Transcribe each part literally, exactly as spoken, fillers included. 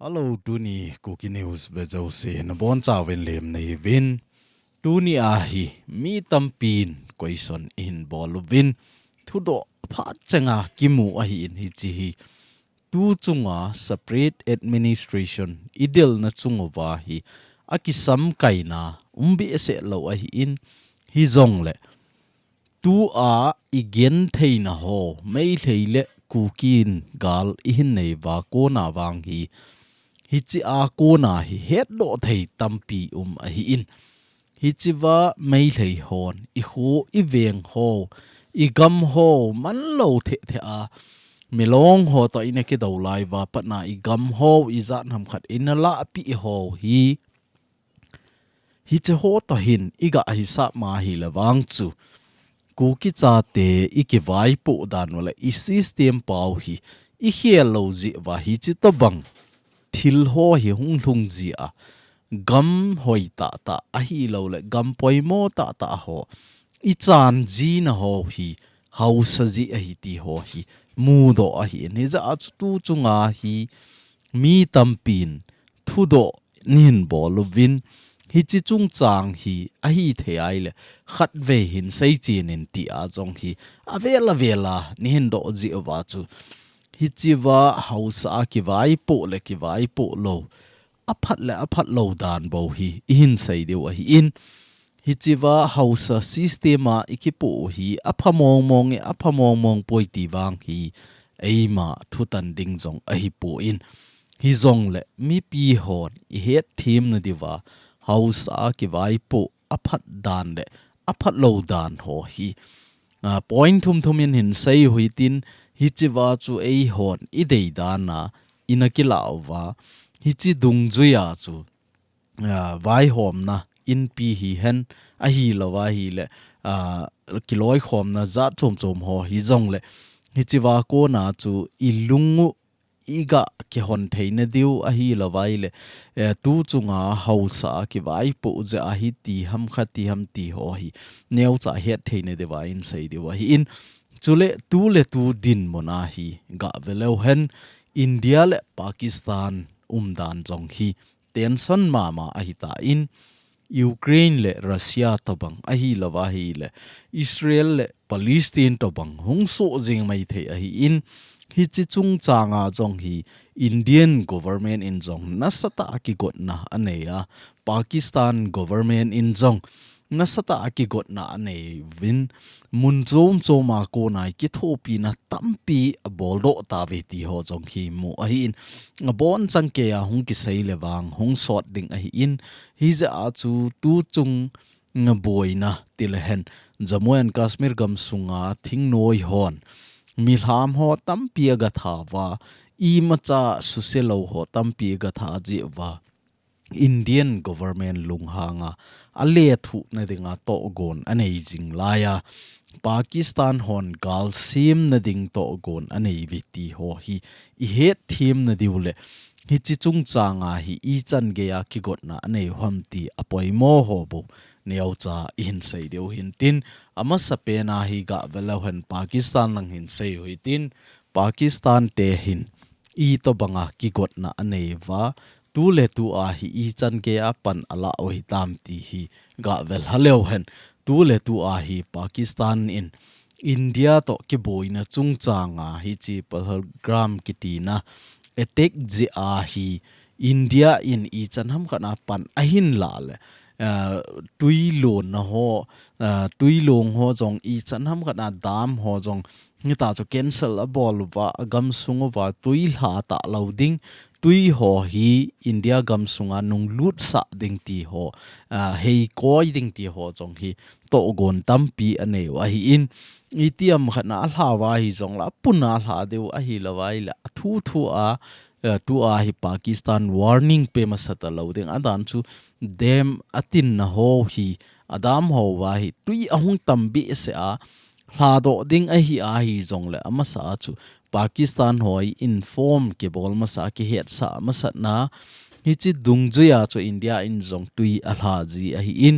Hello, tuni Kuki News vejouse nabonchauvin lemna hiuvin. Tuni ahi mi tampin question ihin bol uvin. Thudoh phat chenga kimu ahin hiche hi. Tu chunga separate administration idelna chung uva hi akisamkaina um behseh lou ahin, hijongle tua igentheina ho, Meitei le Kuki in gal ihin nei uva kona vang hi, hichea kona hi hetdoh thei tampi um ahin. Hichea Meitei hon ikho, iveng ho, igam ho, manlou theh theh a, Milong ho toh ina kidou lai uva patna igam ho, ijat hamkhat ina lahpeh ho hi, hiche ho toh hin iga hisah ma hile vang chu, Kuki chate ikivaipoh dan u le i system pau hi ikhel lou jeh uva hiche tobang thil ho hi hung lhung jia, gam hoi tahtah ahilouleh gam poimo tahtah ho ichan jina ho hi haosa jeh ahi ti ho hi mudoh ahin, hijeh a chu tu chunga hi mi tampin thudoh nahin bol uvin, hiche chungchang hi ahithei ahile khatvei hin seichen in tia jong hi avel avel a nahin doh jeh uva chu, hichea haosa a kivaipoh le kivaipoh lou, aphat le aphat lou dan bou hi ihin sei diu ahin. Hichea haosa system a ikipoh u hi apha mong mong e, apha mong mong poi ti vang hi eima thutan ding jong ahipon, hijongle mipi hon ihetthem nadiuva haosa a kivaipoh aphat dan le aphat lou dan ho hi, a, point thum thum in hin sei u hitin, hichea chu eihon idei dan a ina kilah uva, hiche dungjuia chu, a, vaihomna inpi hihen, ahilou ahile, a, kiloikhomna jat chom chom ho hijongle, hichea kona chu ilung u iga kihon theina diu ahilou ahile, eh, tu chunga haosa a kivaipoh jeh a hiti ham khati ham ti ho hi neocha hetthei nadiuva ihin sei diu ahin. Chule tu le tu dinmun a hi gah ve leu hen, India le Pakistan umdan jong hi tension mama ahitan, Ukraine le Russia tobang ahilou ahile Israel le Palestine tobang hung soh jing maithei ahin, hiche chungchanga jong hi Indian government in jong nasatah a kigotna anei a, Pakistan government in jong nasatah a kigotna anei uvin, mun chom chom a kona kithopina tampi abol doh tauve ti ho jong hi mu ahin, abonchang keiya hung kisei le vang hung sot ding ahin, hijeh a chu tu chung boina ti le hen, Jammu and Kashmir gamsunga thingnoi hon milham ho tampi aga tha uva, imacha suse lou ho tampi aga tha jeh uva, Indian government lunghanga alethuhna dinga tohgon anei jing laiya, Pakistan hon galsemna ding tohgon anei uve ti ho hi ihetthem nadiu le, hiche chungchanga hi ichan geiya kigotna anei u ham ti apoimo ho bou neocha ihin sei diu hintin, amasapen a hi gah ve leu hen Pakistan lang hin sei u hitin, Pakistan te hin itobanga kigotna anei uva, tu le tu a hi ichan geiya pan alah u hitam ti hi gah ve lha leu hen, tu le tu a hi Pakistan in India toh kiboina chungchanga hiche Pahalgam kitina attack jeh a hi India in ichan hamkhat a pan ahin lah le, eh, twi lonna ho, eh, twi long ho jong ichan hamkhat a dam ho jong hita chu cancel abol uva, agamsung uva twi lha talou ding, twi ho hi India gamsunga nunglut sah ding ti ho, ah, heikoi ding ti ho jong hi tohgon tampi anei u ahin, itiham khat na alha uva hijongle apuna alha diu ahilou ahile athu thu a, eh, tua hi Pakistan warning pe masa talou ding, adan chu dam atinna ho hi, adam ho uva hi twi ahung tam behseh a, lhadoh ding ahi ahijongle amasa a chu Pakistan ho hi inform kibol masa, kihetsah masatna, hiche dungjuia chu India in jong twi alha ji ahin,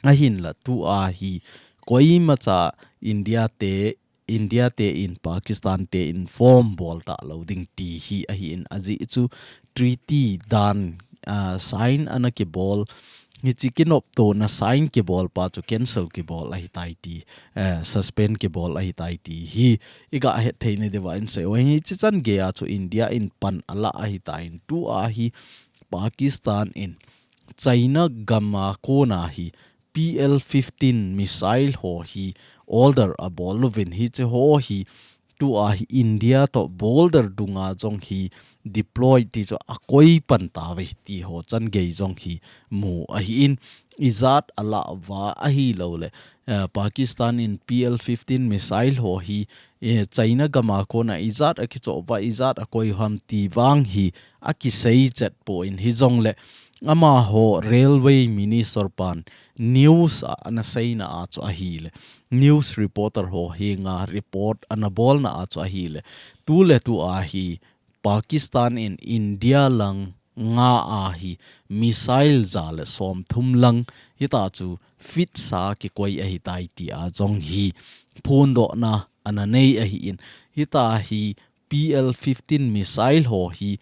ahinla tua hi koimacha India te, India te in Pakistan te inform bol talou ding ti hi ahin, ajeh chu treaty dan, ah, sign ana kibol, hichi kinoptona sign kibol pa chu cancel kibol ahitai ti, eh, suspend kibol ahitai ti hi iga het thei nadiuva insei u ahi. Hichi chan geiya chu India in pan ala ahitan, tua hi Pakistan in China gam a kona hi P L fifteen missile ho hi order abol uvin, hichi ho hi tua hi India to border dunga jong hi deploy ti chu akoi pan tauve ti ho chan gei jong hi mu ahin, ijat ala uva ahilouleh, eh, Pakistan in P L fifteen missile ho hi, eh, China gam a kona ijat akichoh uva, ijat akoi u ham ti vang hi akisei chet poi, hijongleh amaho railway minister pan news a ana seina a chu ahileh, news reporter ho henga report ana bolna a chu ahileh, tuletua hi Pakistan in India lang nga a hi missile ja le somthum lang hitachu feet sa kikoi ahitai tia jong hi phondohna ana nei ahin, hita hi P L fifteen missile ho hi,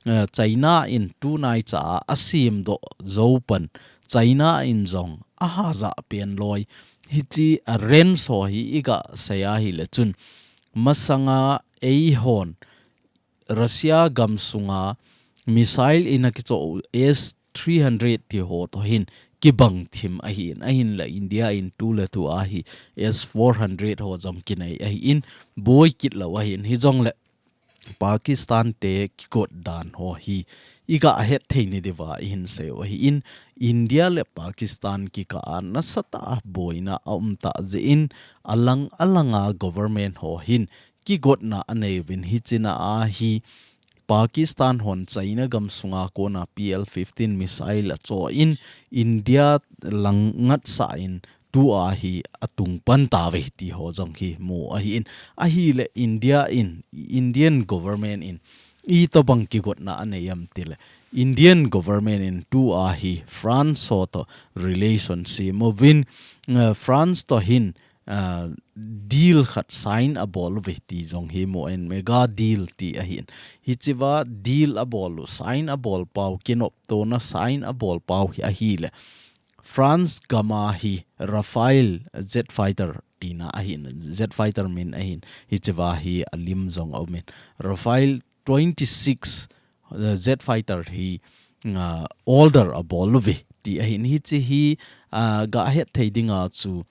eh, China in tunaicha a asemdoh jou pan, China in jong aha ja pen loi. Hichi a range ho hi iga sei ahileh chun, masanga eihon Russia gam sunga missile ina kichoh S three hundred ti ho to hin kibang thim ahin, ahinla India in tuletua hi S four hundred ho jong kinei ahin, boi kit lou ahin, hijongleh Pakistan te kigot dan ho hi iga het thei nadiuva ihin sei u ahin, India le Pakistan kikah a nasatah a boina aum tah jeh in, alang alanga government ho hin kigotna anei uvin, hichina a hi Pakistan hon China gam sunga kona P L fifteen missile achoh in, India lang ngatsah in tua hi atung pan tauve ti ho jong hi mu ahin, ahileh India in, Indian government in itobang kigotna anei am tileh, Indian government in tua hi France ho to relation sem uvin, eh, France to hin, ah, deal khat sign abol uve ti jong hi mu ahin, mega deal ti ahin. Hichiva deal abol u, sign abol pau, kinoptona sign abol pau hi ahileh, France gam a hi Rafale jet fighter tina ahin, jet fighter min ahin, hichiva hi alim jong aumin, Rafale twenty-six, uh, jet fighter hi, uh, order abol uve ti ahin, hichi hi, uh, ga het thei dinga chu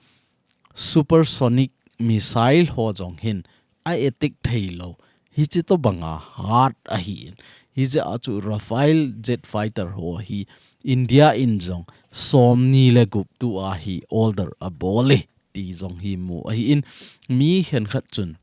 supersonic missile ho jong hin a attack thei lou, hichi tobanga hat ahin. Hichi a chu Rafale jet fighter ho hi India in jong somni le gup tua hi order abol e ti jong hi mu ahin, mi khenkhat chun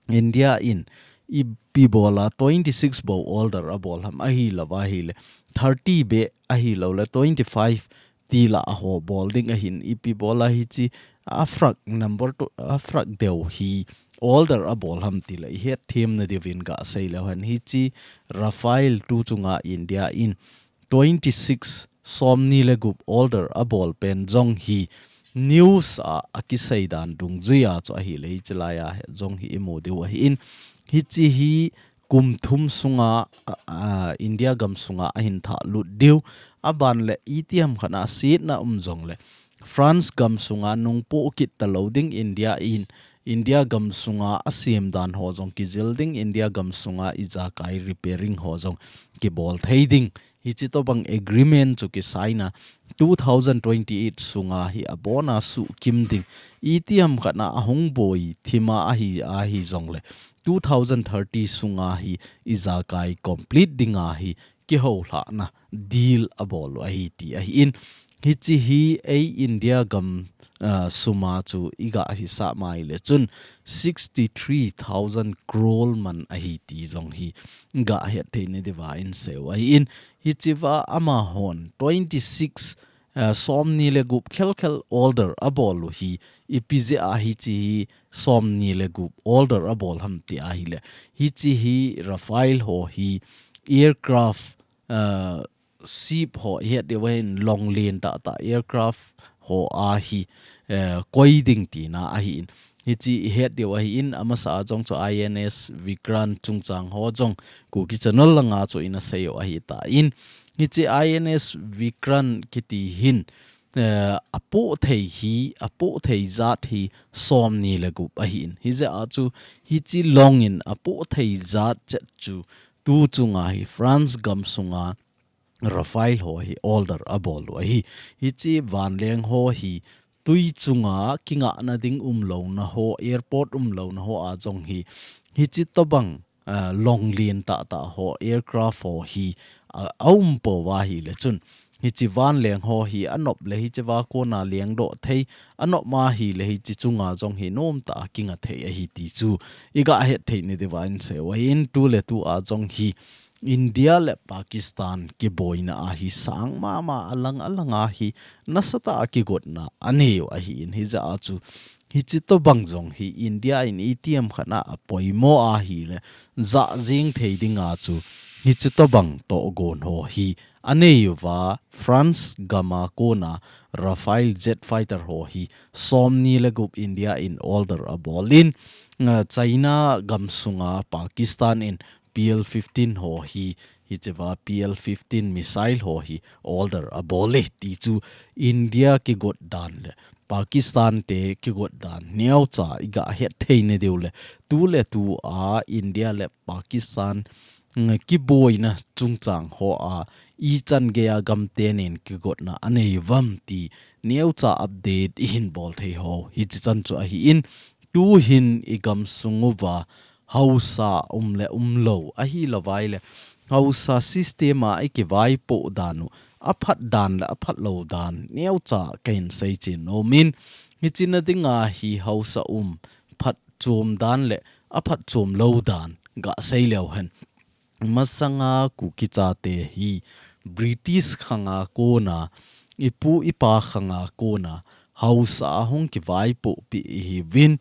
India in ipi bola twenty-six bou order abol ham, ahilouva ahileh thirty beh ahilouleh twenty-five ti lah a ho bol ding ahin, ipi bola hichi a frak number two, a frak deu hi order abol ham tileh ihet them nadiuvin ga sei leu hen, hichi Rafale tu chunga India in twenty-six, somni le gup order abol pen jong hi news a akisei dan dungjuia chu ahileh, hichi laiya jong hi imu diu ahin, hichi hi kum thum sunga, a, a, India gam sunga ahin thah lut diu. Aban leh itiham khat a setna um jongleh France gam sunga nungpoh kit talou ding, India in, India gam sunga asem dan ho jong kijil ding, India gam sunga ijakai repairing ho jong kibol thei ding. Hichi tobang agreement chu kisign a, two thousand twenty-eight sunga hi abona suhkim ding. Itiham khat a ahung boi thima ahi, ahi jongleh, two thousand thirty sunga hi ijakai complete dinga hi kihoulhahna deal abol u ahi ti ahin. Hichi hi ei India gam, ah, suma chu iga hisah maileh chun sixty-three thousand crore man ahi ti jong hi ga het thei nadiuva insei u ahin. Hichiva amahon twenty-six, ah, somni le gup khelkhel order abol u hi ipi jeh a hichi hi somni le gup order abol ham ti ahileh, hichi hi Rafale ho hi aircraft, ah, ship ho ihet diu ahin, longlen tahtah aircraft ho a hi, eh, koi ding tina ahin. Hiche ihet diu ahin, amasa a jong chu I N S Vikrant chungchang ho jong Kuki Channel langa chu ina seiyu ahitan. Hiche I N S Vikrant kiti hin, eh, apoh thei hi, apoh thei jat hi somni le gup ahin. Hijeh a chu hiche longin apoh thei jat chet chu tu chunga hi France gam sunga Rafale ho hi order abol u ahi. Hiche vanleng ho hi tui chunga kingahna ding umlouna ho, airport umlouna ho a jong hi, hiche tobang, ah, longlen tahtah ho, aircraft ho hi, ah, aum pouva ahile chun, hiche vanleng ho hi anop le hichea kona lengdoh thei, anop ma ahile hiche chunga jong hi nomtah a kinga thei ahi ti chu iga het thei nadiuva inseiyu ahin, tu le tu a jong hi India le Pakistan kiboina a hi sang mama alang alang a hi nasatah a kigotna aneiyu ahin, hijeh a chu hiche tobang jong hi India in itiham khat a apoimo ahile jah jeng thei dinga chu hiche tobang tohgon ho hi aneiyuva France gam a kona Rafale jet fighter ho hi somni le gup India in order abolin, ah, China gam sunga Pakistan in P L fifteen ho hi, hichea P L fifteen missile ho hi order abol e ti chu India kigot dan le Pakistan te kigot dan neocha iga het thei nadiu le tu le tu a India le Pakistan, mm, kiboina chungchang ho a ichan geiya gamtenin kigotna anei uvam ti neocha update ihin bol thei ho hiche chan chu ahin, tu hin igam sung uva haosa um le umlou ahilouva ahile haosa system a ikivaipoh dan u aphat dan le aphat lou dan neocha kahin seichen nomin, hiche na dinga hi haosa um phatchom dan le aphatchom lou dan gasei leu hen. Masanga Kuki chate hi British khanga kona, ipu ipa khanga kona haosa a hung kivaipoh pi ihiuvin,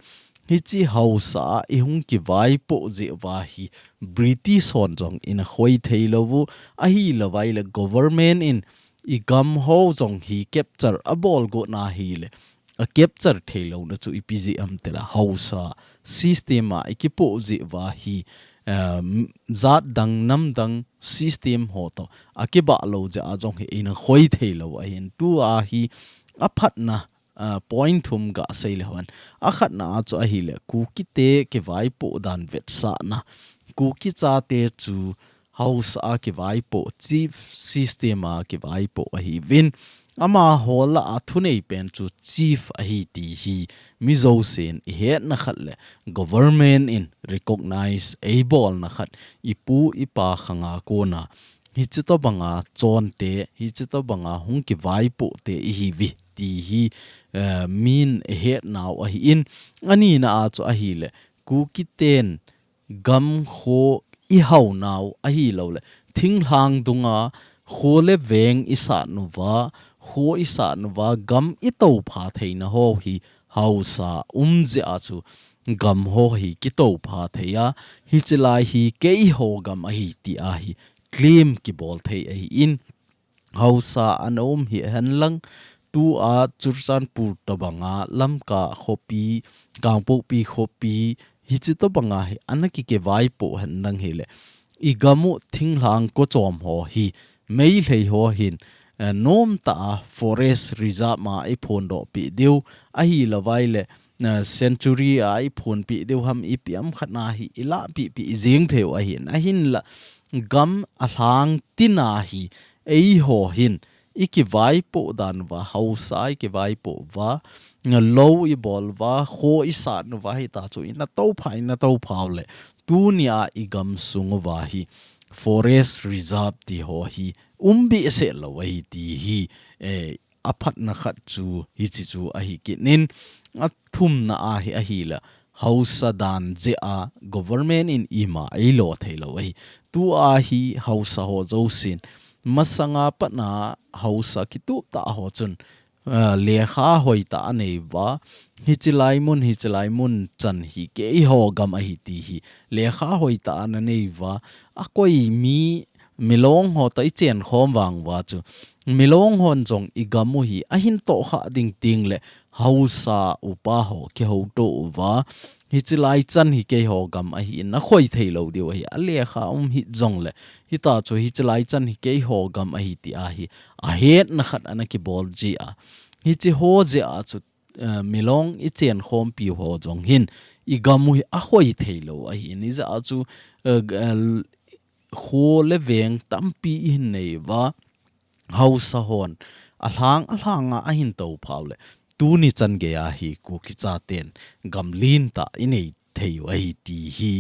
hiche haosa a ihung kivaipoh jeh uva hi British hon jong ina khoi thei lou u, ahilouva ahile government in igam ho jong hi capture abol got na ahile, a capture thei louna chu ipi jeh ham tile haosa system a ikipoh jeh uva hi, um, jat dang nam dang system ho toh akibah lou jeh a jong hi ina khoi thei lou ahin, tua hi aphatna, ah, point thum gasei leu hen. Akhatna a chu ahile Kuki te kivaipoh dan vetsahna, Kuki chate chu haosa a kivaipoh, chief system a kivaipoh ahiuvin, amaho lah a thunei pen chu chief ahi ti hi mi jousen ihetna khat le government in recognize eibolna khat, ipu ipa khanga kona hiche tobanga chonte, hiche tobanga hung kivaipoh te ihiuve ti hi, eh, min ihetnau ahin, anina a chu ahile Kuki ten gam kho ihaonau ahilouleh thinglhang dunga kho le veng isat uva, kho isat uva, gam itoupha theina ho hi haosa um jeh a chu gam ho hi kitoupha thei a, hiche lai hi keiho gam ahi ti ahi claim kibol thei ahin, haosa ana um hih hen lang, tua Churachandpur tobanga, Lamka khopi, Kangpokpi khopi, hiche tobanga hi ana ki, kivaipoh hen lang hile, igam u thinglhang kochom ho hi, Meitei ho hin, eh, nomtah a forest reserve ma iphondoh peh diu, ahilouvai le, eh, sanctuary a iphonpeh diu ham, ipi ham khat na hi ilahpeh peh jeng thei u ahin, ahinla gam alhang tina hi, eiho hin, ikivaipoh dan uva, haosa ikivaipoh uva, lou ibol uva, kho isat uva, hita chu ina toupha, ina toupha u le, tunia igam sung uva hi, forest reserve ti ho hi, um behseh lou ahi ti hi, eh, aphatna khat chu, hiche chu ahi kit in, athumna a hi ahile, haosa dan jeh a government in ima eilo thei lou ahi. Tua hi haosa ho jousen, masanga patna haosa kitup tah ho chun, ah, lekha hoitah anei uva, hiche lai mun, hiche lai mun chan hi keiho gam ahi ti hi, lekha hoitah ana nei uva, akoi mi Milong ho toh i chen khom vang uva chu, Milong hon jong i gam u hi ahin tohkhah ding teng le haosa upa ho kihouto uva, hichi lai chan hi keiho gam ahi in, akhoi thei lou diu ahi, alekha um hih jong le, hita chu hichi lai chan hi keiho gam ahi ti ahi, ahetna khat ana kibol ji a. Hichi ho jeh a chu, eh, Milong i chen khompi ho jong hin, i gam u hi akhoi thei lou ahi in, hijeh a chu, eh, g-, eh, kho le veng tampi i hin nei uva, haosa hon alhang alhang a ahin tou phau le, tuni chan gei a hi Kuki chaten gam lentah i nei thei u ahi ti hi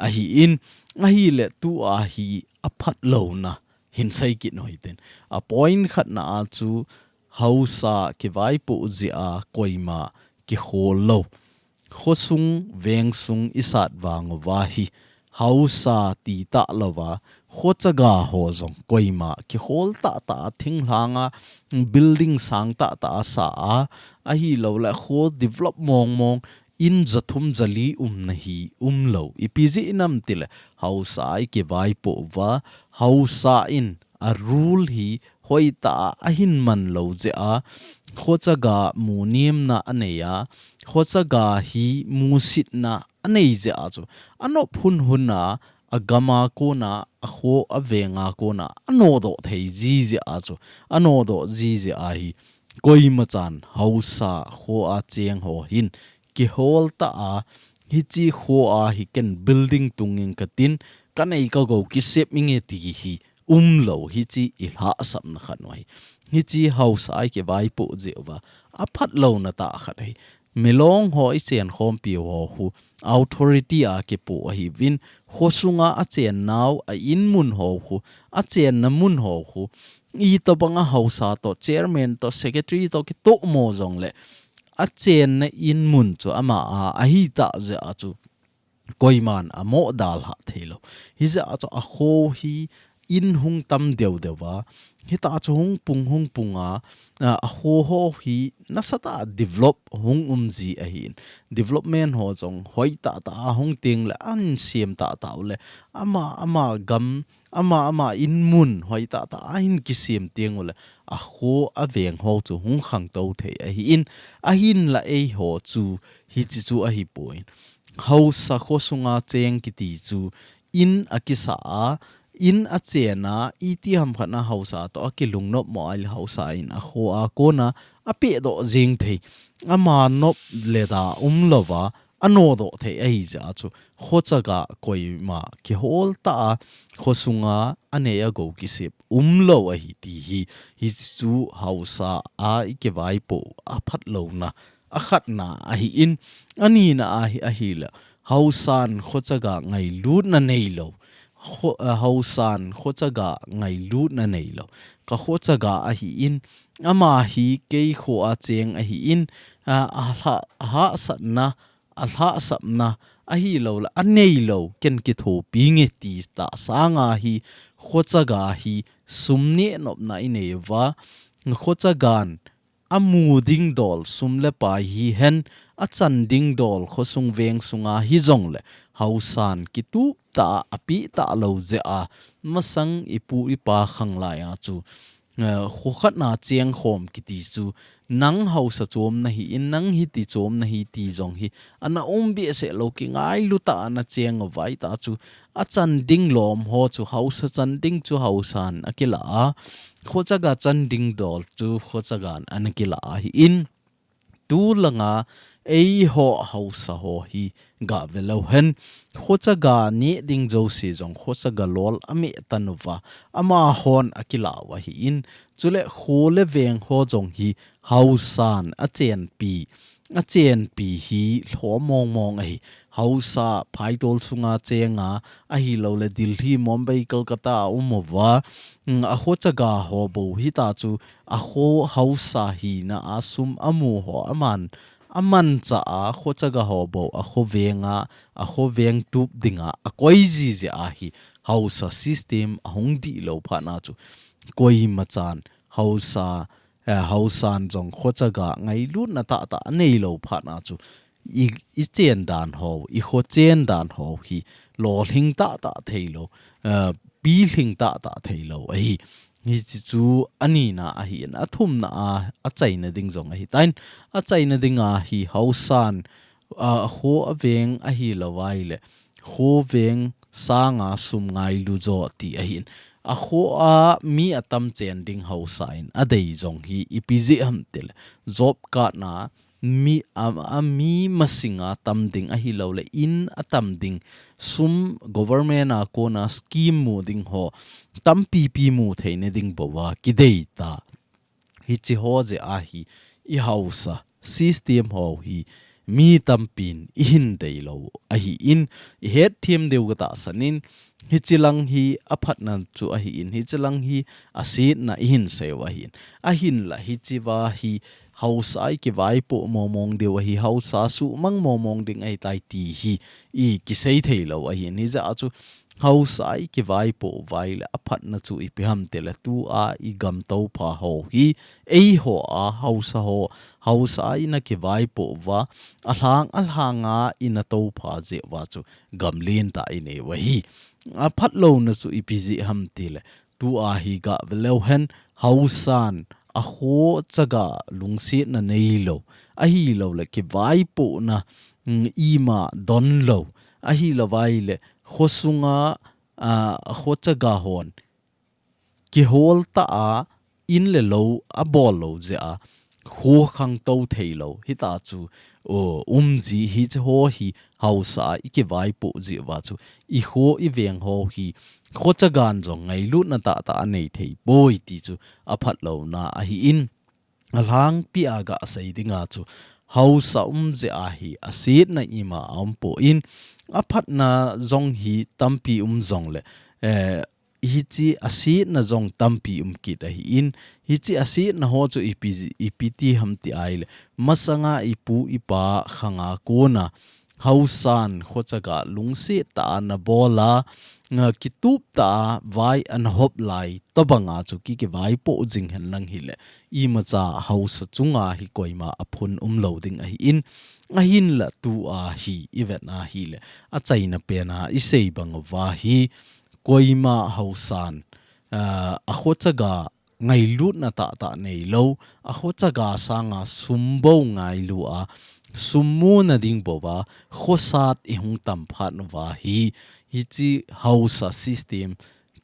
ahi in, ahile tua hi aphat louna hin sei kit u hitin. A point khatna a chu haosa kivaipoh jeh a koima kikhol lou. Khosung, vengsung i sat vang uva hi, haosa ti tah louva, khochaga ho jong koima kikhol tahtah a, thinglhang a, building sang tahtah a sa a, ahilou le kho develop mong mong, in jathum jali umna hi umlou. Ipi jeh inem tile, haosa i kivaipoh uva, haosa in a rule hi hoitah a ahin man lou jeh a, khochaga munemna anei a, khochaga hi musitna anei jeh a chu, anop hun hun a, agam a kona, akho aveng a kona, anodoh thei ji jeh a chu, anodoh ji jeh a hi, koima chan haosa kho a cheng ho hin, kihol tah a, hichi kho a hi ken building tung inge katin, kanei kagou kisep inge ti hi umlou, hichi i lhahsamna khat u ahi. Hichi haosa i kivaipoh jeh uva, aphat louna tah khat ahi. Milong ho i chen khompi ho khu, authority a kipoh ahiuvin, khosunga achen nau, a in mun ho khu, achenna mun ho khu, itobanga haosa toh, chairman toh, secretary toh kitoh mo jong le, achenna in mun chu ama a, ahitah jeh a chu, koiman amoh dalha thei lou. Hijeh a chu akho hi in hung tam deu deu a, hita chu hung pung hung pung a, a, akho ho hi nasatah a develop hung um ji ahi in. Development ho jong hoitah tah a hung teng le, ahin sem tahtah u le, ama, ama gam, ama, ama in mun hoitah tah a ahin kisem teng u le, akho aveng ho chu hung khangtou thei ahi in, ahinla eiho chu hichi chu ahipoi. Haosa khosunga cheng kiti chu in akisa a, in achen a, itiham khat a haosa toh akilungnop mo ahile haosa in akho a kona apehdoh jeng thei. Ama nop le da umlouva, anodoh thei ahi jeh a chu, khochaga koima kihol tah a, khosunga anei agou kisep umlou ahi ti hi, hichu haosa a i kivaipoh aphat louna akhatna ahi in, anina a hi ahile, haosan khochaga ngailutna neilou. Kho-, eh, haosan khochaga ngailutna neilou. Ka khochaga ahi in, ama hi kei kho a cheng ahi in, a, alha-, alhahsatna, alhahsapna, ahilou le, aneilou, ken kithopi nge ti tah sanga hi, khochaga hi, sum neh nopna i nei uva, khochagan, amu ding dol sum le pai hihen, achan ding dol khosung veng sunga hijong le, haosan kitup tah a apeh talou jeh a, masang i pu i pa khang lai a chu, eh, kho khat na cheng khom kiti chu, nang haosa chom nahi in, nang hiti chom nahi ti jong hi, ana um behseh lou, kingailu tah a ana cheng uva, hita chu, achan ding lom ho chu haosa chan ding chu haosan akila a, khochaga chan ding dol chu khochagan ana kila ahi in, tulanga eiho haosa ho hi gave leu hen, khochaga neh ding jouse jong khochaga lol ameh tan uva, amahon akila u ahi in, chule kho le veng ho jong hi haosan achenpi, achenpi hi lhom mong mong ahi. Haosa phaitol sunga cheng a, ahilou le Delhi, Mumbai, Kolkata a um uva, mm, a khochaga ho bou hita chu, a kho haosa hina a sum amu ho aman, amanchah a khochaga ho bou a kho veng a, a kho veng tup dinga akoi ji jeh a hi haosa system ahung dihlou phat na chu, koima chan haosa, eh, haosan jong khochaga ngailutna tahtah aneilou phat na chu, i, i chen dan ho, i kho chen dan ho hi lolhing tahtah theilou, eh, pilhing tahtah theilou ahi. Hiche chu anina ahin, athumna a, achaina ding jong ahitan, achaina dinga hi haosan, a, kho a veng ahilouva ahile, kho veng sanga sum ngailu jo ti ahin. Akhoa mi atam chen ding haosa in adei jong hi ipi jeh ham tile, job card na mi, a, a mi masinga tam ding ahilouleh in atam ding, sum government a kona scheme mu ding ho tampipi mu theina ding bouva kidei ta. Hiche ho jeh ahi, ihaosa system ho hi mi tampin ihin deilou ahin, ihetthem diu katahsan in, hiche lang hi aphatna chu ahin, hiche lang hi asetna ihin seiu ahin. Ahinla hichea hi haosa ikivaipoh momong diu ahi, haosa suhmang momong ding ahitai ti hi ikisei theilou ahin. Hijeh a chu haosa ikivaipoh uva ahile aphatna chu ipi ham tile, tua igam toupha ho hi, eiho a haosa ho, haosa ina kivaipoh uva, alhang alhanga ina toupha jeh uva chu gam lentah inei u ahi. Aphatlouna chu ipi jeh ham tile, tua hi gah veleu hen, haosan akho chaga lungsetna neilou, ahilouleh kivaipohna, mm, ima donlou, ahilouva ahile khosunga, a, kho chaga hon kihol tah a, in le lou abol lou jeh a, kho khangtou theilou, hita chu, o, umji hiche ho hi haosa ikivaipoh jeh uva chu, ikho iveng ho hi, kho chagan jong ngailutna tahtah anei thei poi ti chu aphatlouna ahin. Alhangpi a gah sei dinga chu, haosa um jeh a hi asetna ima aumpoi, aphatna jong hi tampi um jongle, eh, hiche asetna jong tampi um kit ahin, hiche asetna ho chu ipi, ipi ti ham ti ahile, masanga ipu ipa khanga kona haosan kho chaga lungset tah a ana bol a, nga kitup tah a vai ana hop lai tobanga chu ki, kivaipoh jing henlang hile, imacha haosa chunga hi koima aphun umlou ding ahin, ahinla tua hi ivet a ahile, achaina pen a isei bang uva hi, koima haosan, a, akho chaga ngailutna tahtah neilou, akho chaga sanga sum bou ngailu a, sum muna ding bouva khosat ihung tam phat uva hi, hiche haosa system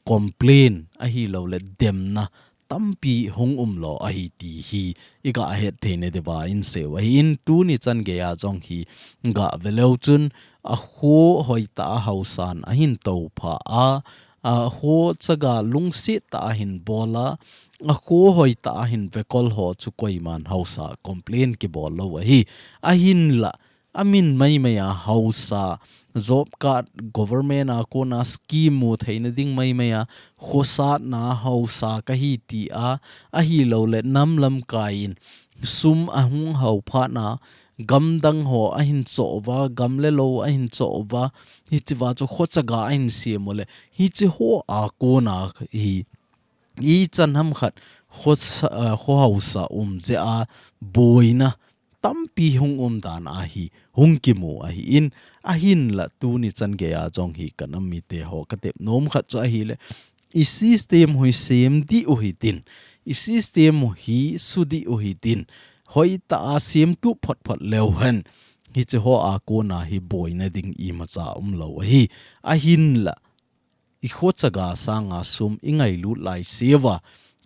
complain ahilouleh demna tampi hung umlou ahi ti hi igah hetthei na diuva inseiu ahin, tuni chan geiya jong hi gah veleu chun akho hoitah a haosan ahin toupha a, akho chaga lungset tah a ahin bol a, akho hoitah a ahin vekol ho chu koiman haosa complain kibol lou ahi. Ahinla, amin maimai a haosa, job card, government a kona scheme mu theina ding maimai a, khosatna haosa kahi ti a, ahilouleh nam lamkai in sum ahung hao phat na, gamdang ho ahin choh uva, gam le lou ahin choh uva, hichea chu kho chaga ahin sem uleh, hiche ho a kona hi, ichan ham khat kho sa-, a, kho haosa um jeh a boina tampi hung um dan ahi, hung kimu ahin, ahinla tuni chan geiya jong hi ka nam mite ho ka tep nom khat chu ahile, i system u hi sem dih u hitin, i system u hi su dih u hitin, hoitah a semtup phot phot leu hen, hiche ho a kona hi boina ding imacha umlou ahi, ahinla, i kho chaga sanga sum i ngailut lai seuva,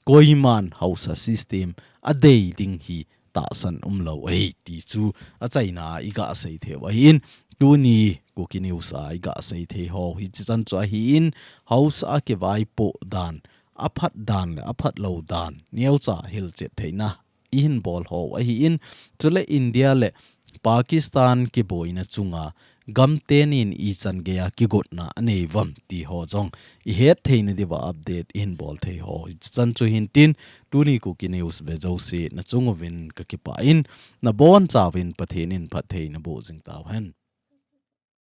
koiman haosa system adei ding hi tahsan umlou ahi ti chu achaina a igah sei theiu ahin, tuni Kuki News a igah sei thei ho hiche chan chu ahin, haosa a kivaipoh dan, aphat dan le aphat lou dan, neocha hilchet theina ihin bol ho ahin, chule India le Pakistan kiboina chunga gamtenin ichan geiya kigotna anei uvam ti ho jong i hetthei na diuva update ihin bol thei ho hiche chan chu hintin, tuni Kuki News ve jouse na chung uvin ka kipah in, na bonchauvin Pathen in phatthei naboh jing tauhen.